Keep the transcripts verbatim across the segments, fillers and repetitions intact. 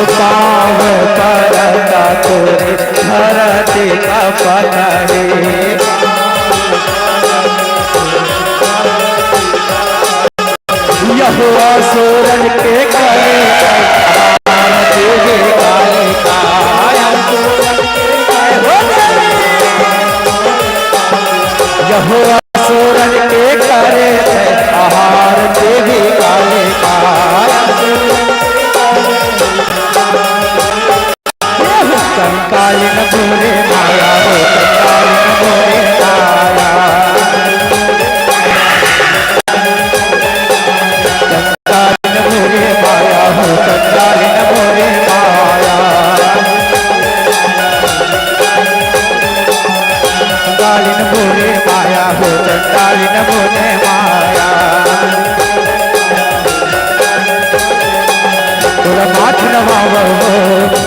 पाँव परत तोरे धरती का पतही। यहो असुरन के करे आरती कालिका। यहो असुरन के करे आरती कालिका। कंकालिन मोरे माया हो, कंकालिन मोरे माया। कंकालिन मोरे माया हो, कंकालिन मोरे माया। कंकालिन मोरे माया हो, कंकालिन मोरे माया। तोला माथ नवावो,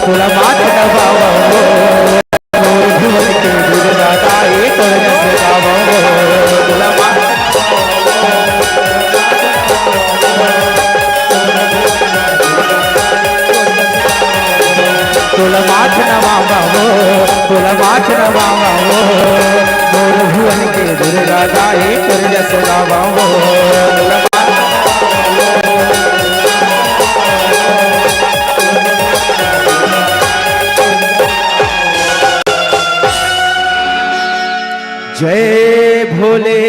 तोला माथ नवावो, मोर भुवन के दुर्गा दाई तोर जस गावो। तोला माथ तोला माथ नवावो, तोला माथ नवावो, मोर भुवन के दुर्गा दाई तोर जस गावो। जय भोले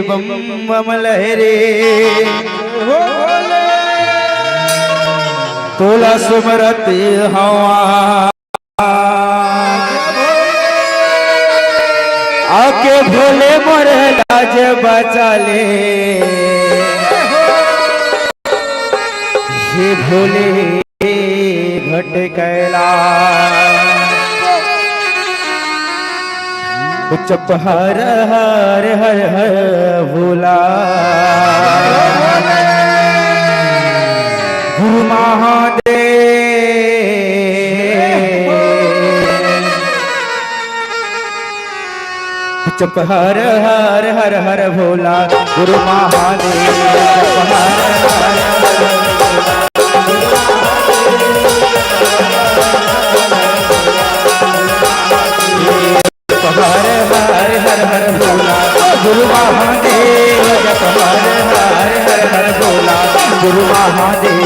बम बम लहरे। तोला सुमरत हवा आके भोले मोर लाज बचा ले। हे भोले भटकैला। उच्च हर हर हर हर भोला। गुरु महादेव। जप हर हर हर हर भोला, गुरु महादेव। जप हर हर हर हर भोला, गुरु महादेव। जप हर हर हर हर भोला, गुरु महादेव। जप हर हर हर हर भोला, गुरु महादेव।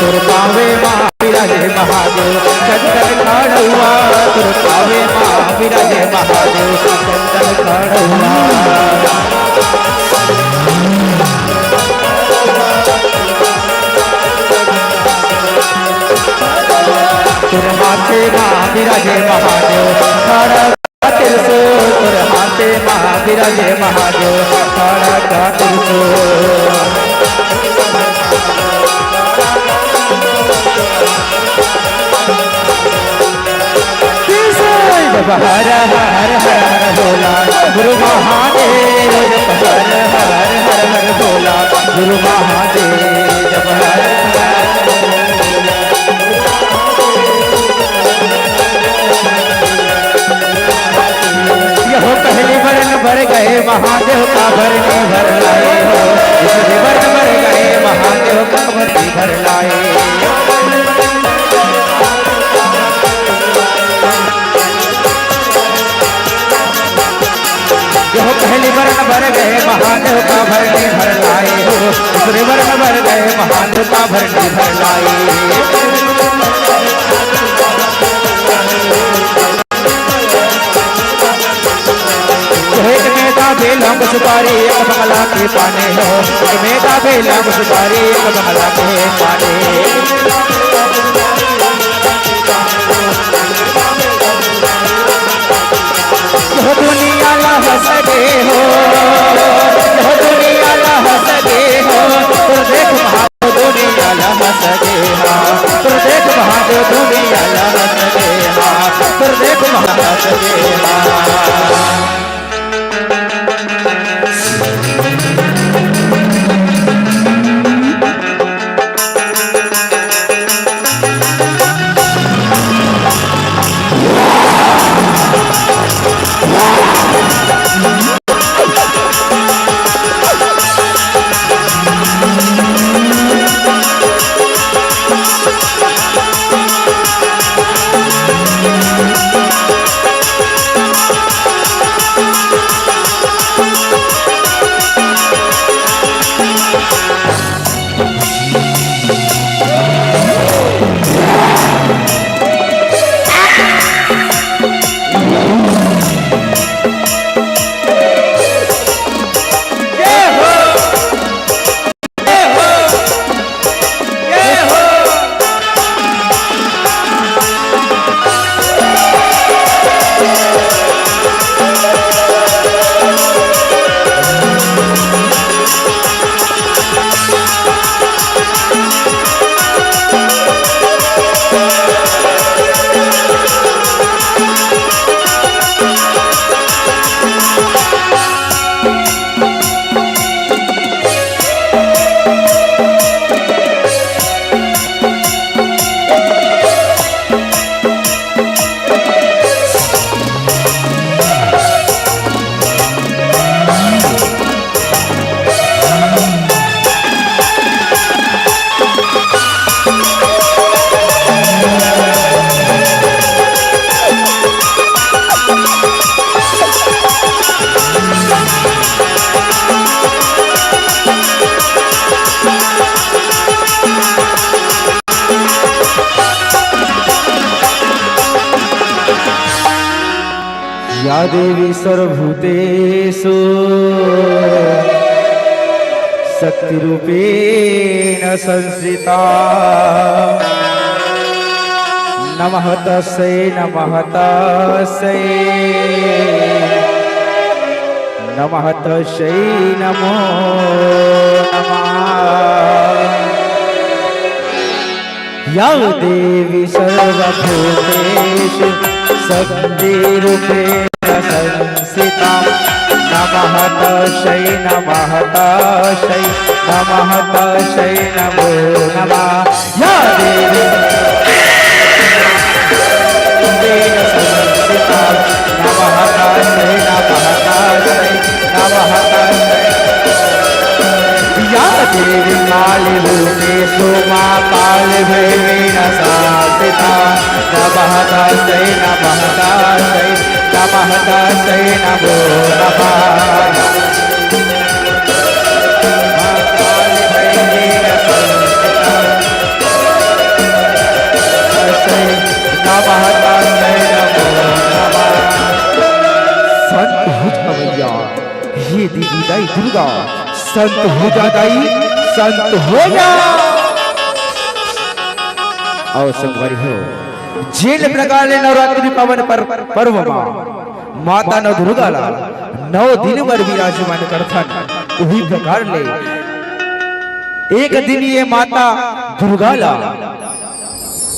तोर पावे मा विराजे महादेव चंदन खड़ुआ, तोर पावे मा विराजे महादेव चंदन खड़ुआ। तोर माथे मा विराजे महादेव खड़ा त्रिशूल, तोर हाथे मा विराजे महादेव, खड़ा का त्रिशूल। त्रिशूल। हर हर हर हर भोला, गुरु महादेव। जप हर हर हर हर भोला, गुरु महादेव। जप हर हर हर हर भोला। यहो पहली बरन बर गए महादेव, काबर नी भर लाए हो। दूसरी बरन बर गए महादेव, काबर नी भर लाए। यहो पहली बरन बर गए महादेव, काबर नी भर लाए हो। दूसरी बरन बर गए महादेव, काबर नी भर लाए। एक मेदा बेलम सुपारी एक बंगला के पाने हो, एक मेदा बेलम सुपारी एक बंगला के पाने। यह दुनिया ला हंस दे हो, यह दुनिया ला हंस दे हो, तो देख महादेव दुनिया ला हंस दे हा, तो देख महादेव दुनिया ला हंस दे हा, तो देख महादेव हंस दे हा। या देवी सर्वभूतेषु शक्तिरूपेण संस्थिता। नमः तस्यै, नमः तस्यै, नमः तस्यै नमो नमः। या देवी सर्वभूतेषु शक्तिरूपेण संस्थिता। नमः तस्यै, नमः तस्यै, नमः तस्यै नमो नमः। या देवी सर्वभूतेषु शक्तिरूपेण संस्थिता। नमः तस्यै, नमः तस्यै, नमः तस्यै। या देवी काली रूपेषु मां काली भैरवेण संस्थिता। नमः तस्यै, नमः तस्यै, नमः तस्यै नमो नमः। मां काली भैरवेण संस्थिता। तस्यै नमः तस्यै नमो नमः। संत हो जा मैया, हे देवी दाई दुर्गा, संत हो जा दाई, संत हो जा। अउ संगवारी हो, जेन प्रकार ले नवरात्रि पावन पर-, पर्व मा माता नव दुर्गा ला नौ दिन बर विराजमान करथन, उही प्रकार ले एक दिन ये माता दुर्गा ला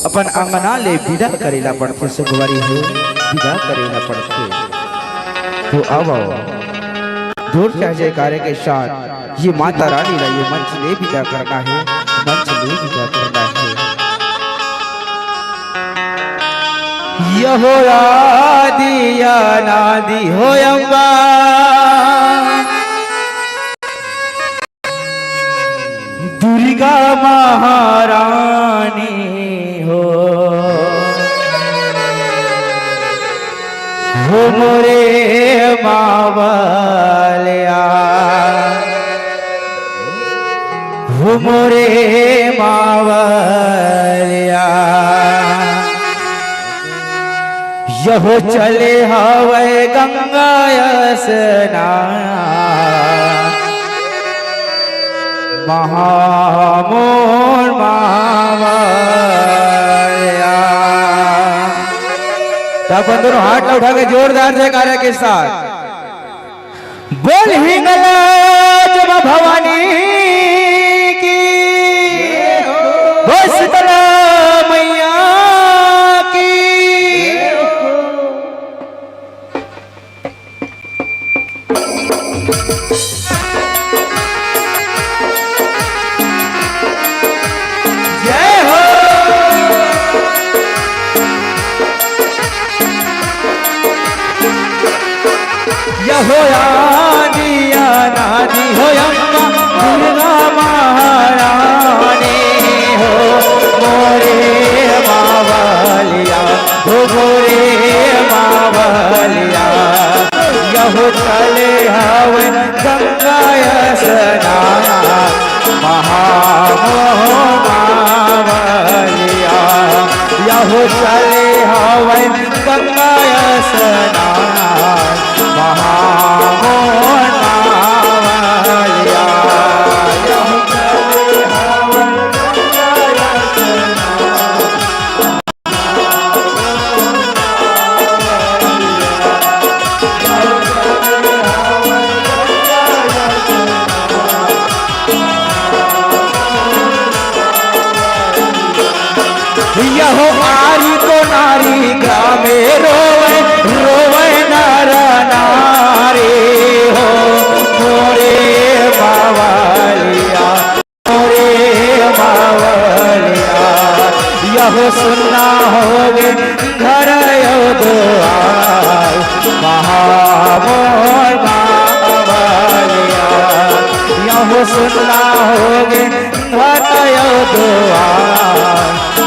अपन अंगना ले विदा करे ला पड़थे, संगवारी हो, विदा करे ला पड़थे। तो आवव, जोर से जयकारे के साथ ये माता रानी ला ये मंच ले विदा करना हे, मंच ले विदा करना हे। यहो आदि अनादि हो अम्बा, दुर्गा महारानी हो, हो मोरे मावलिया, हो मोरे मावलिया। यहो चले हवय गंगा स्नान, महामोर मावलिया। त अपन दोनों हाथ ला उठा के जोरदार जयकारा के साथ बोल हिंगला जब भवानी की, बोल शीतला मैया की। जय हो। यहो आदि अनादि हो अम्बा दुर्गा महारानी हो, मोरे मावलिया हो, मोरे मावलिया। यहो चले हवय गंगा स्नान, महामोर मावलिया। यहो चले हवय गंगा स्नान, महामोर मावलिया। यहो आरी तो नारी ग्रामे रोवे, रोवे नर नारी हो, मोरे मावलिया, मोरे मावलिया। यहो सुन्ना होगे घर अउ दुआर, महामोर मावलिया। यहो सुन्ना होगे घर अउ दुआर,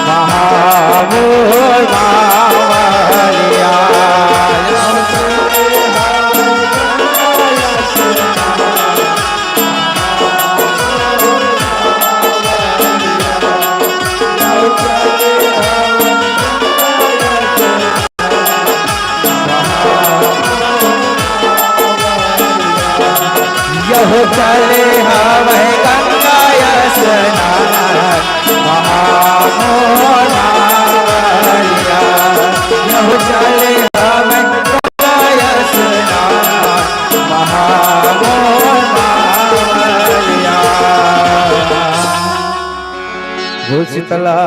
महामोर मावलिया। चले हवै गंगा स्नान, महामोर मावलिया। यहू चले हवै गंगा स्नान, महामोर मावलिया। बोल शीतला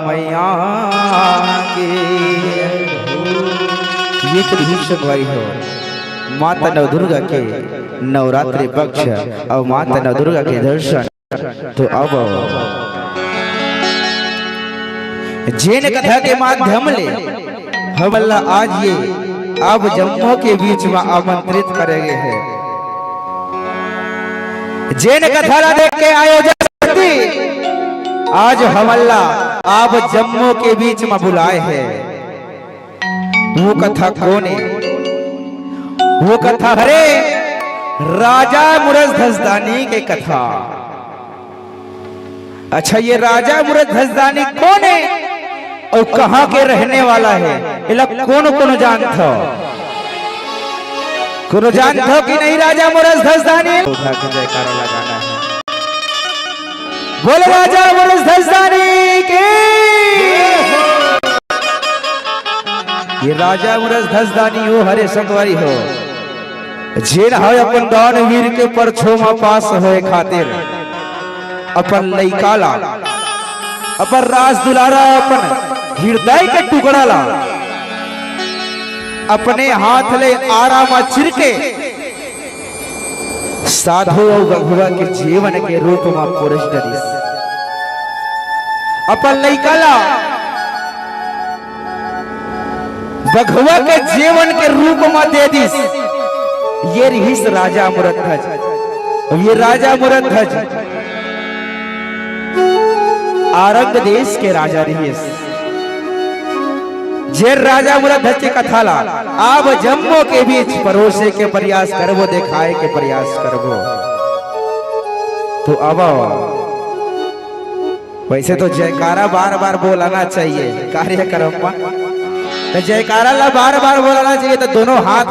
मैया की। ये तो भीषण भाई हो, माता नवदुर्गा के नवरात्रि पक्ष अउ माता नवदुर्गा के दर्शन। तो अब जेन कथा के माध्यम ले हमन ला आज ये आप जम्मो के बीच में आमंत्रित करे गए हैं, जेन कथा ला देख के आयोजन समिति आज हमन ला आप जम्मो के बीच में बुलाए हैं। वो कथा कोन ए? वो कथा हरे राजा मुरज धसदानी के कथा। अच्छा, ये राजा मुरज धसदानी कोन ए अउ कहाँ के रहने वाला हे? एला कोन कोन जानथव? कोनो जानथव कि नहीं राजा मुरज धसदानी? उठा के जयकारा लगाना है। बोल राजा मुरज धसदानी की। ये राजा मुरज धसदानी वो हरे संगवारी हो, जेन ह अपन दानवीर के परछो म पास होए खातिर अपन लइका ला, अपन रास दुलारा, अपन हृदय के टुकड़ा ला अपने हाथ ले आरा म चिर के साधु अउ बघवा के जीवन के रूप म पुरुष डरिस। अपन लइका ला बघवा के जीवन के रूप म दे दिस। ये रिहिस राजा मुरध्वज। ये राजा मुरध्वज आरंग देश के राजा रिहिस। जे राजा मुरध्वज के कथा ला आप जम्मो के बीच परोसे के प्रयास करबो, देखाए के प्रयास करबो। तो अब वैसे तो जयकारा बार बार बोलाना चाहिए कार्यक्रम में, तो जयकारा ला बार बार बोलाना चाहिए। तो दोनों हाथ